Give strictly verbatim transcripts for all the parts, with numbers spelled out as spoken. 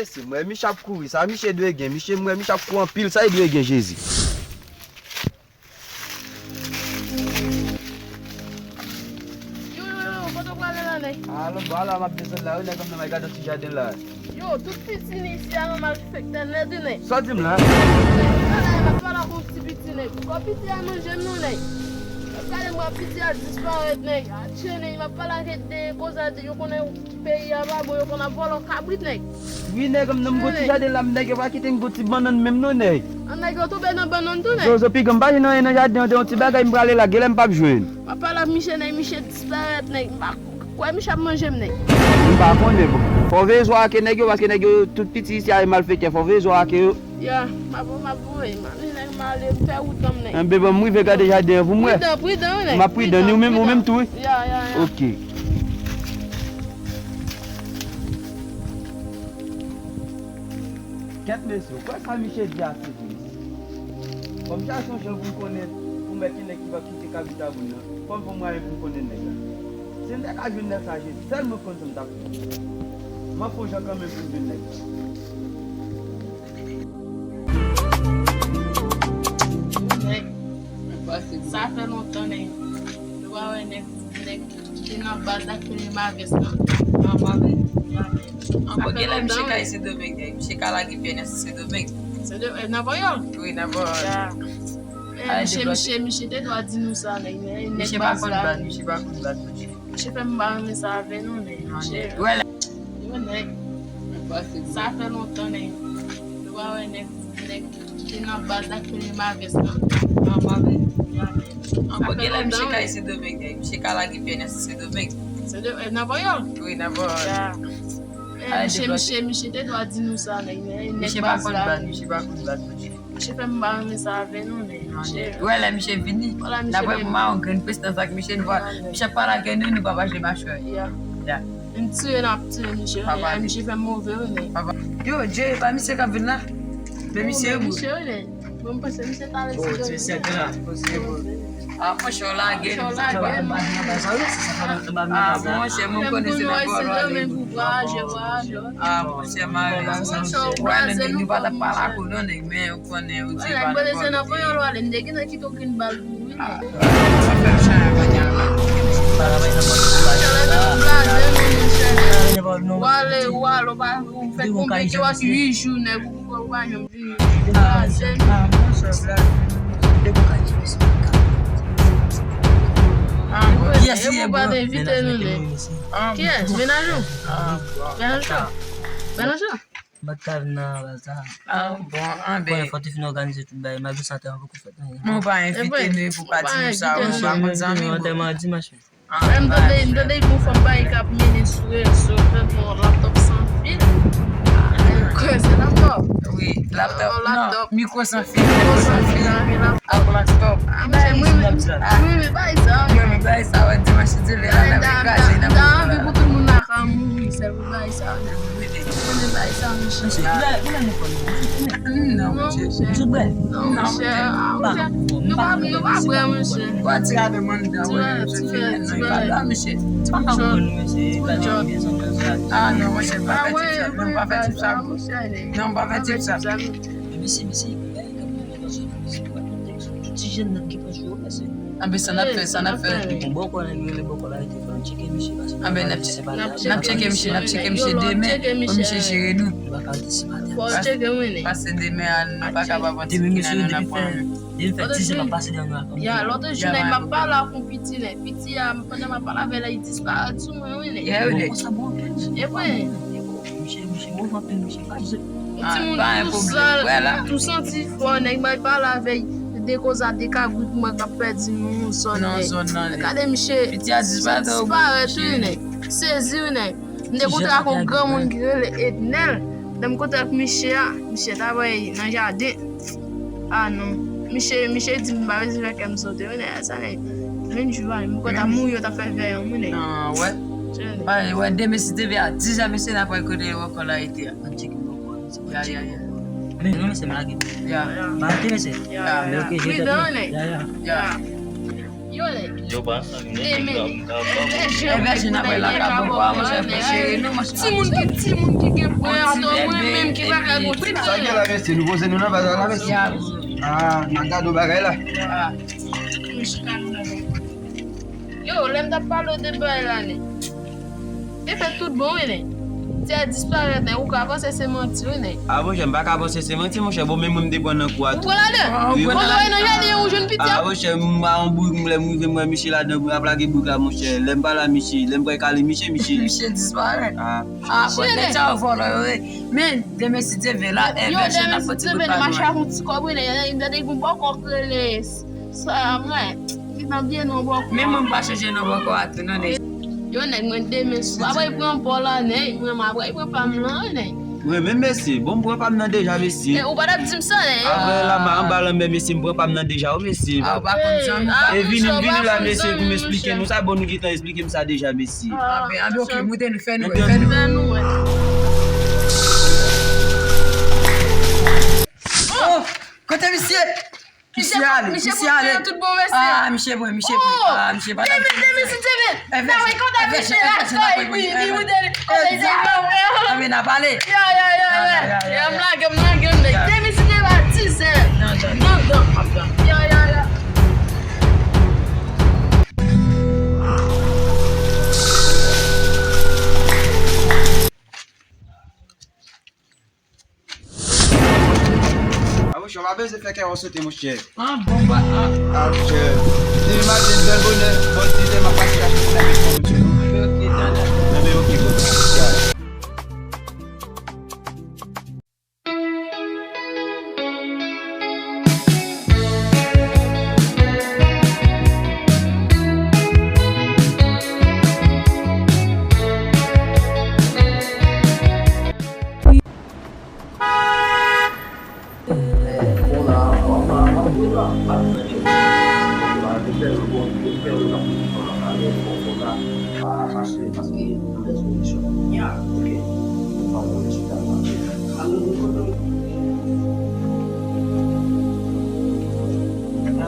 Mesye, m wè Miche ap kouri, sa Miche dwe gen, Miche, m wè Miche ap kouri anpil, sa li dwe gen, Jezi. Yo, yo, yo, kote w prale la, nèg? A, lòt bò a la, m ap desann la, wi, nèg, m nan may gade yon ti jaden la. Yo, tout piti isi a nan malfektè nèt, wi, nèg. Sa w di m la? Nèg, ala, m ap pale ak yon ti piti, nèg. Kò piti a manje m, non, nèg. Gade m wè piti a disparèt, nèg. Atche, nèg, m ap pale ak de koza, yo konnen peyi a pa bon, yo konn ap vòlò kabrit, nèg. Wi, nèg, m nan m gon ti jaden la, m nèg, yo pa kite m gon ti bannann menm, non, nèg. An, nèg, yo tonbe nan bannann tou, nèg. Zozo, piga m pa jwenn anyen nan jaden an, te yon ti bagay m prale la, genlè m p ap jwenn. M ap pale ak Miche, nèg, Miche disparèt, nèg. M pa kwè Miche ap manje m, nèg. M pa konnen, bon. Fò w veye zò ake nèg yo, paske nèg yo, tout piti isi a e malfektè, fò w veye zò ake yo. Ya, m ap, m ap voye, m ap, nèg, m ale, m fè wout an m, nèg. Enben, ban m rive gade jaden an pou m wè. Pridan, pridan, wi, nèg. M ap pridan, ni ou menm, ou menm tou, wi. Ya, ya, ya. Ok. Kèt mesye, ou kwè sa Miche di a se vre? Fò m chache yon jan pou m konnen, pou m wè ki nèg ki va kite kabrit a moun nan. Fò m fè yon mwayen pou m konnen nèg la. Si m te ka jwenn nèg sa, Jezi, sèl mwen konn sa m t ap fè. M ap fè yon jan kanmenm pou m jwenn nèg sa. Nèg, sa fè lontan, nèg. Nou pa wè nèg, nèg ki nan baz la, ki nan mavès la. An bon, genlè misye ka Sendomeng, nèg. Misye ka lage pye nan Sendomeng. Sendomeng, nan Panyòl? Wi, nan Panyòl. Ya. Eh, misye, misye, misye te dwa di nou sa, nèg. Misye pa konn baz, misye pa konn baz, misye. Misye fè m pa renmen sa avè nou, nèg. Misye. Wè la. Yo, nèg. Sa fè lontan, nèg. Nou pa wè nèg, nèg ki nan baz la, ki nan mavès la. Nan mavès. Ya, nèg. An bon, genlè misye ka Sendomeng, nèg. Misye ka lage pye nan Sendomeng. Sendomeng, nan Panyòl? Wi, nan Panyòl. Ya. Eh, misye, misye, misye te dwa di nou sa, nèg. Misye pa konn baz, misye pa konn baz, misye. Misye fè m pa renmen sa avè nou, nèg. Misye. Wè, lè misye vini, n ap wè pou mawon grenn prestans ak misye, nou pa, misye ap pale avè nou, nou pa mache mache. Ya. Ya. M tire, n ap tire misye, wi, nèg. Misye fè m move, wi, nèg. Yo, Dje, pa misye k ap vin la? Men misye, wi. Misye, wi, nèg. Bon, m panse misye ta resi dòmi. Ah, monchè, w lage m. Ah, monchè, mwen konnen se nan pawòl w ale tou. Ah, monchè, mare. Wè, nèg, nou pa t ap pale ak ou non, nèg, men ou konnen, ou di pa nan pawòl. Nèg, se nan pawòl w ale, m te gentan kite w grenn bal pou ou, wi, nèg. Ah, sa fè m chay a kanya la. Ou ale, ou ale, ou pa, ou fè konbyen, ou ap uit jou, nèg, ou pa janm Kiyès li ye, bro? Kiyès? Mennaj ou? Mennaj ou? Mwen ka vin nan baz la. Ah, bon, ah, ben. Fò te fin òganize tout bagay, malgre sa te an poko fèt, non. Mwen pa envite nou pou pa di nou sa, ou pa konn zanmi, bro. Antèman dimanch. Frè m, tande, m tande gon fanm bay k ap mennen sou rezo, tande yon laptòp san fil. Kwè se laptòp? Wi, laptòp, non, mikwo san fil, mikwo san fil. Ak laptòp. Ah, monchè, mwen, mwen, mwen, bay sa. Mwen, mwen, bay sa, wè, dimanch, se lè la, n ap degaje, n ap anvi pou tout moun la ka mouri, sèl pou bay sa. Mwen, bay sa, monchè. Non, monchè. Non, monchè. Ah, monchè. Nou pa, nou pa prè, monchè. Ou pa tire avè m anndan, wè, monchè. Tire, tire, tire. Monchè. Ah, non, monchè, pa fè tip sa. Non, pa fè tip sa. Non, pa fè tip sa. Mesye, mesye, ti jèn nèt ki pran sou yo, mesye. Anben, sa n ap fè, sa n ap fè. Bon, bòkò, nèg yo rele bòkò la, rete fè n tcheke misye, paske n ap tcheke misye, n ap tcheke misye demen, pou misye jere nou. Nou pa ka rete simatè. Fò tcheke, wi, nèg. Pase demen a, nou pa kapab antre nan, nan pran. Depi fè diz an m ap pase nan nou. Ya, lòt jou, nèg, m ap pale ak yon piti, nèg. Piti a, pandan m ap pale avè l la, li disparèt sou mwen, wi, nèg. Yeah, wi, nèg. E mwen. Misye, misye move anpil, misye pa jwe. Yon timoun tou sal, tou santi fò, nèg, m ap pale avè l, de koza de kabrit mwen k ap pèdi nan yon zòn, nèg. Gade misye, misye disparèt, wi, nèg. Sezi, wi, nèg. M te kontre ak yon granmoun ki rele Ednèl. Lè m kontre ak misye a, misye t ap nan jaden. Ah non. Misye, misye di m pa bezwen fè kè m sote, wi, nèg, sa nèg. Menm jou a, m kwè t ap mouri, yo t ap fè vèy an, wi, nèg. Ah, wè. Wè, demen si te vin a diz a, mesye, n ap wè kote wòkò la rete a. An tcheke wòkò a, mesye. Ya, ya, ya. Men non, mesye, m lage. Ya. M pa rete, mesye. Ya, ya. Men ok, je tande. Ya, ya. Ya. Yo pa ansanm, men demen. Envèje n ap bay lakabon pa, monchè, fè cheri nou, monchè. Timoun ki, timoun ki gen pwen atò, mwen menm ki pa ka gon ti. Sa gen la, mesye? Nou poze nou nan baz la, mesye. Ah, n ap gade yon bagay la. Yo, lè m t ap pale w de bagay la, nèg. Te fè tout bon, wi, nèg. Ti a disparèt, nèg. Ou ka panse se manti, wi, nèg. Ah, monchè, m pa ka panse se manti, monchè. Bon, men mwen, m te pran nan kou a tou. Ou pran ladan? Wi, ou pran nan jaden, ou jwenn piti a? Ah, monchè, m pa yon bourik, m lè m rive, m wè misye ladan, m ap lage bourik la, monchè. Lè m pale a misye, lè m pral kale misye, misye. Misye disparèt. Ah. Ah, bon, nèg sa yo vòlò yo, wi. Men, demen si Dye vle la, envèje n ap fè ti bout pa nou. Mache ak yon ti kòb, wi, nèg. Gade yon bòkò k rele. Sa, mwen, li nan byen non bòkò. Men mwen m pa chanje non bòkò a tou, non, nèg. Yo, nèg, mwen demen sou. Apre, pran pa w la, nèg. Mwen, apre, pran pa m lan, nèg. Mwen menm, mesye. Bon, m pran pa m nan deja, mesye. E, ou pa t ap di m sa, nèg. Apre, la, m anba lanmè, mesye, m pran pa m nan deja, wi, mesye. Ah, ou pa konn jan nou. E vini, m vini la, mesye, pou m esplike nou sa. Bon, nou gentan esplike m sa deja, mesye. Ah, ben, ah, ben, ok, moute nou, fè nou wè, fè nou wè. Fè nou wè. Oh, kote misye? Misye ale, misye ale. Ah, misye pran, misye pran. Ah, misye pa t ap di sa. Demen, demen si Dye vle. Sa wè konn ap misye la, sa epi li moute li. Kote se pa vre. Anben, n a pale. Yo, yo, yo, yo. Yo, m lage, m lage, m lage. Demen si Dye vle, dizè. Non, non, non. Yo, yo, yo. Ah, monchè, w pa bezwen fè kè w sote, monchè. Ah, bon, ba, ah. Ah, monchè. Demen maten, bèl bonè, bò dizè, m ap pase chache ti nèg pou mwen, monchè. Ok, ok, talè. Enben, ok, bon.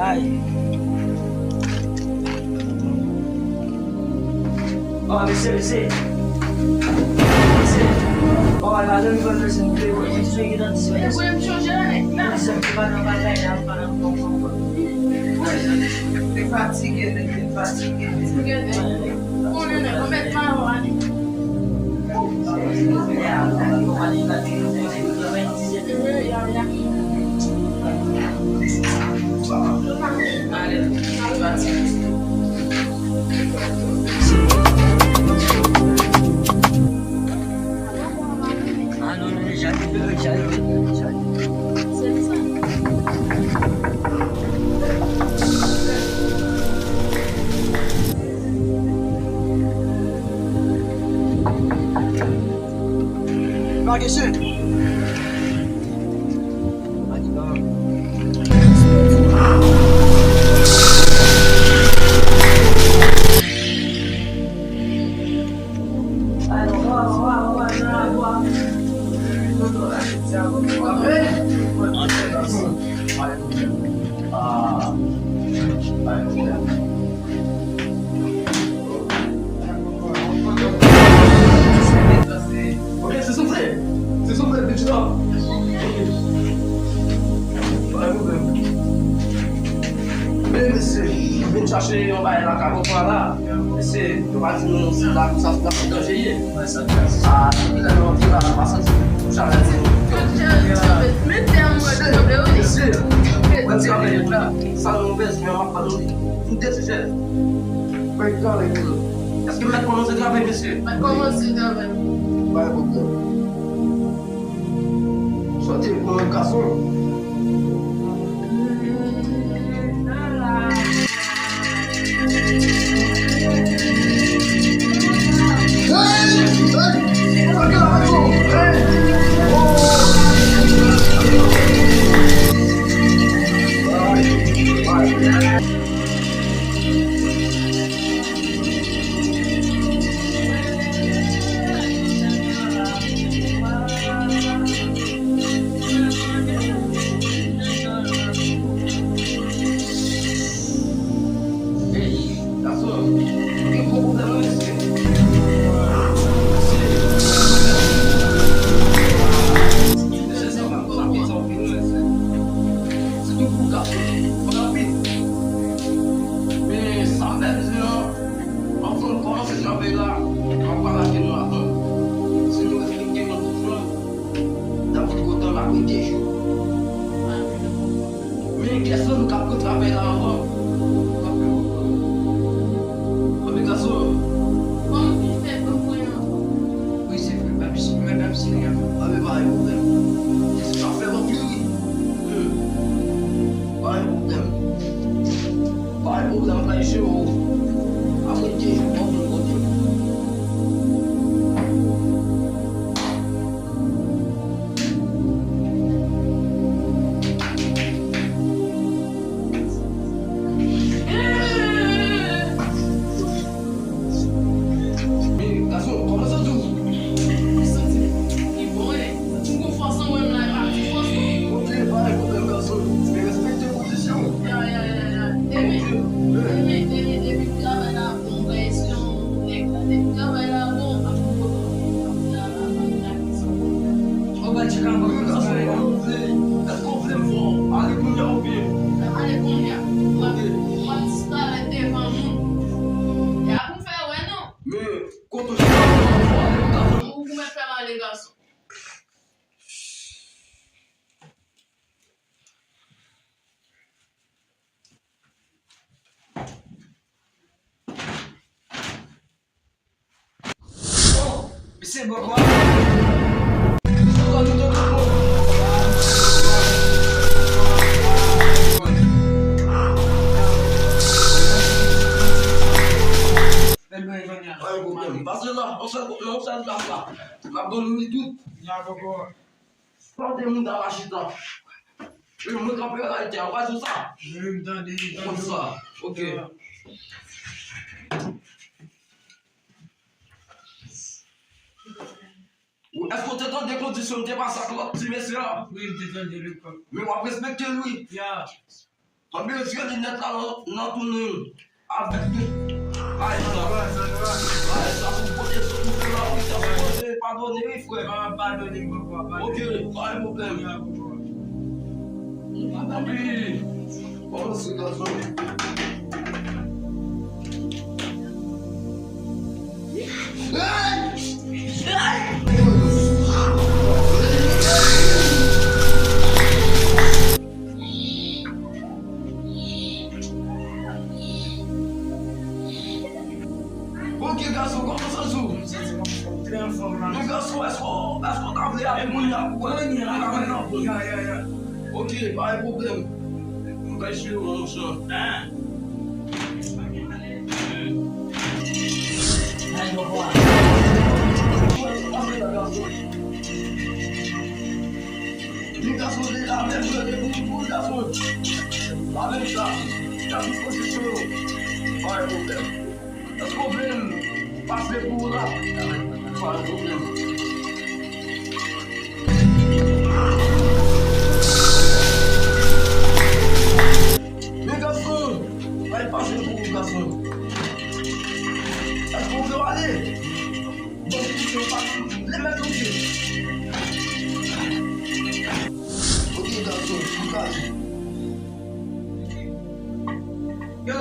Ay. Oh, mesye, mesye. Mesye. Oh, e pa janm jwenn mesye, nou te, mesye, ki nan disparèt. E pou m chonje la, nèg. Mesye, ki pa nan bagay la, pa nan bon, bon, bon. Te fatige, nèg, te fatige. Fatige, nèg. Konnen, nèg, ou mèt mawon, nèg. Pa gen chen. Ok, se soufle. Se soufle, bitch, non. Ok. Pa gen pwoblèm. Men, mesye, vin chache yon bagay la, ka konprann la. Mesye, yo pa di nou se la, sa, sa, se danje ye. Ah, lè nou antre la, nou pa santi pou chalè di nou. Men tèm mwen, mesye, mwen di avèk la, sa nou bezwen, m ap ban nou li. Nou de sijè. Mwen kanpe pou nou. Èske m mèt kòmanse travay, mesye? Mèt kòmanse travay. Pa gen pwoblèm. Sa w te ye pou mwen, gason? Se bòkò. Pase la, on sèl, on sèl plas la. M ap ban nou li tout. Kote moun ta va chita? Wi, mwen kanpe la, te a wazou sa. Wi, m tande, m tande. Konn sa. Ok. Èske w te tande kondisyon m te pase ak lòt ti mesye a? Wi, m te tande l wi, kòm. Men w ap respekte l, wi. Ya. Ann bezwen linèt la nan, nan tounen avèk nou. Ay, sa. Ay, sa pou kote sou nou la, wi, sa pou kote padone, wi, frè. Padone, papa, padone. Ok, pa gen pwoblèm. Ya, papa. Tanpri. Kòmanse, gason. Ok, gason, kòman w santi w? M santi m trè anfòm la. Men gason, èske w, èske w ta vle ale kounye a pou konnen? Ya, ya, ya. Ok, pa gen pwoblèm. Nou ka eseye, monchè. Li gason de la menm jan de pou pou gason. La menm sa. Gason pozisyon yo. Pa gen pwoblèm. Èske w vle m pase pou ou la? Pa gen pwoblèm. Men gason, pa pase pou ou, gason. Èske w vle w ale? Bon, kite w pa lè mèt ou pye. Ok, gason, m ka ale. Yo.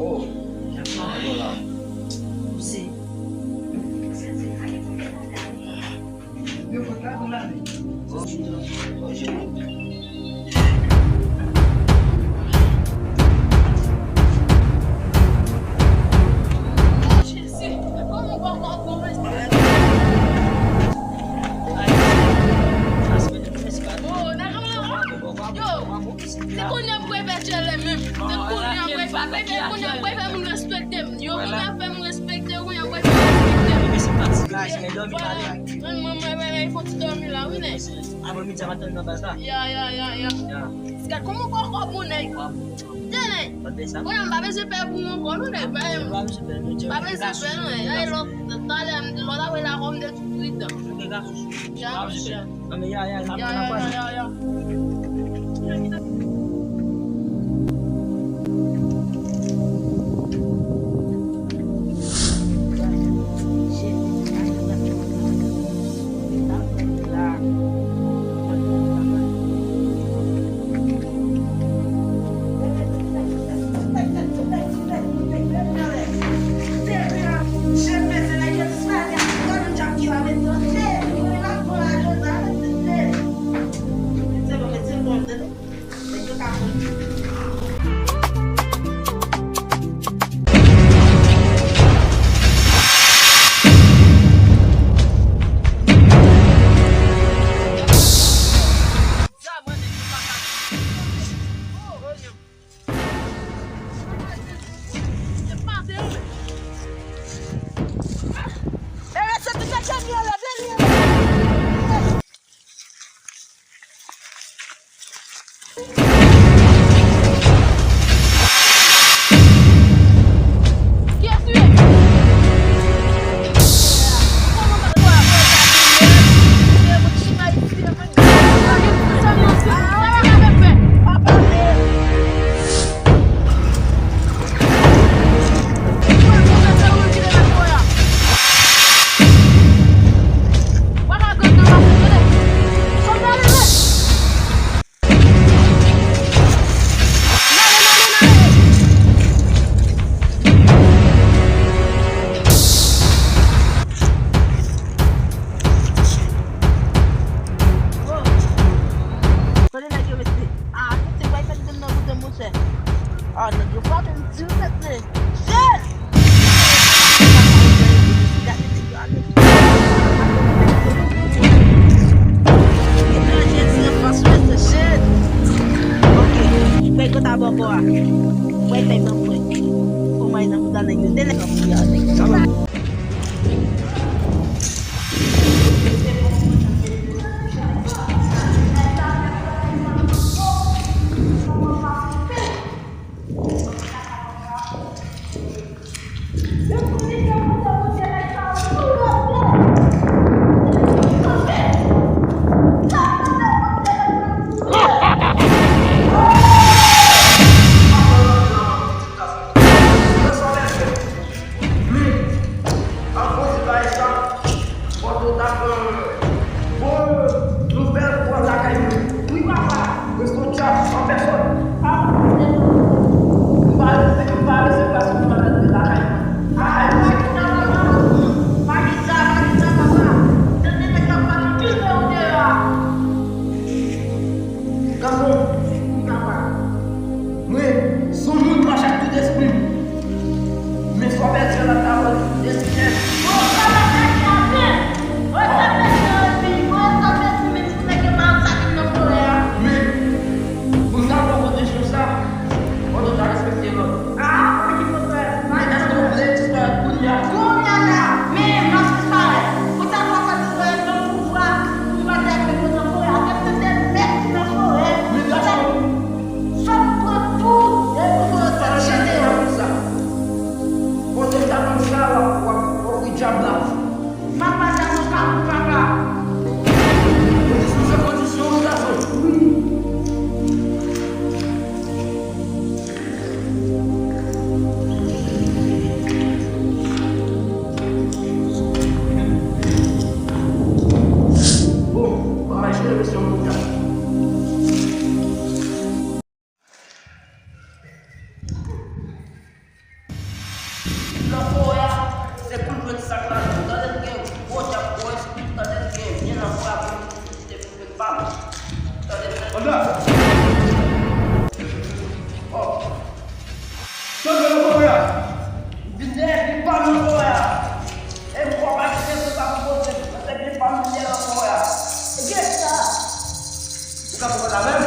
Oh. Yo, fòk la pou lave. Jezi, kòman papa pou mwen? Oh, nan kòman yo? Se kounye a m prefè tchèlè menm. Se kounye a m prefè, se kounye a m prefè moun respekte m. Yo kounye a fè m respekte, kounye a m prefè respekte m. Mwen, mwen, mwen, mwen, fò ti dòmi la, wi, nèg. Avan midi a maten nan baz la. Ya, ya, ya, ya. Ya. Gad kòman w pran kòb moun, nèg. Tande, kounye a m pa bezwen pè pou ou ankò, non, nèg. Pa bezwen pè, non, nèg. Ay, lòt, talè, lòt apre la, kòm de tout pridan. Ya, monchè. Non, men ya, ya, ya, ya, ya, ya. Nan bouda nèg yo, de nèg ap fouye a, nèg yo. Men, akoz de bagay sa, fòk nou ta pran bon nouvèl pou al lakay mwen. Wi, papa. Mwen se yon dyab an pèsòn. Papa, se nou. M pa, m pa resevwa sou malad de lakay mwen. Lakay mwen. Papa, papa. Papa, papa. Tande nèg la pale anpil de ou deyò a. Gason, wi, papa. Mwen, se yon moun k mache ak tout espri m. Men sa w pèdi an ap travay, espri m. Bon, sa w pèdi a, men. Bon, sa w pèdi a, men. Bon, sa w pèdi, men, pou nèg yo pa al sa vin nan forè a. Men, pou m ta pran pwotejyon sa, fò nou ta respekte lòd. Ah, pa gen pwoblèm. Men èske w vle disparèt kounye a? Kounye a la, men m ap disparèt. Ou ta fè sa disparèt nan pouvwa, pou m pa te ap met mwen nan forè a. Kèlkeswa mèt ki nan forè, men gason, fò m pran tou. E pou mwen sa, jete yo. Kote m ta konn sa, w ap, w ap ofri dyab la. Papa, gason pa pou papa. Kondisyon, se kondisyon, wi, gason. Wi. Bon, pa mache, mesye, yon moun ka. Nan forè a, se pou m jwenn sa k ladan. Tande, m gen gwo dyab, gwo espri, tande, m gen byen nan forè a pou m kite pou m jwenn pa m. Tande, m... Anda! Oh. Tande nan forè a! Vin dèyè, vin pa m nan forè a! E m kwè pa gen rezon sa pou poze m. Mwen se vin pa m vin dèyè nan forè a. Geta! Ou ka pran la menm?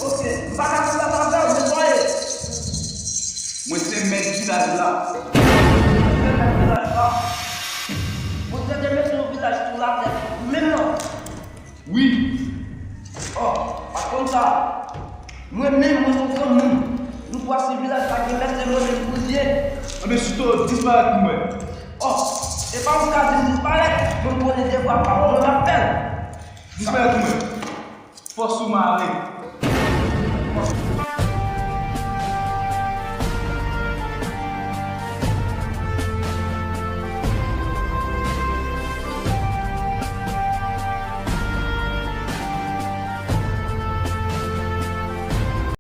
Ok, m pa ka pran la avè w, netwaye. Mwen se mèt vilaj la. Mwen se mèt vilaj la. Bondye te mete yon vilaj tou la tèt. Menm non. Wi. Oh, pa t konn sa. Mwen menm, mwen se yon granmoun. Nou kwè si vilaj la gen mèt, se mwen menm pou l ye. Anben, sito, disparèt pou mwen. Oh, se pa ou ka di m disparèt, mwen konnen devwa pa mwen, mwen m ap fè l. Disparèt pou mwen. Fòs ou mare.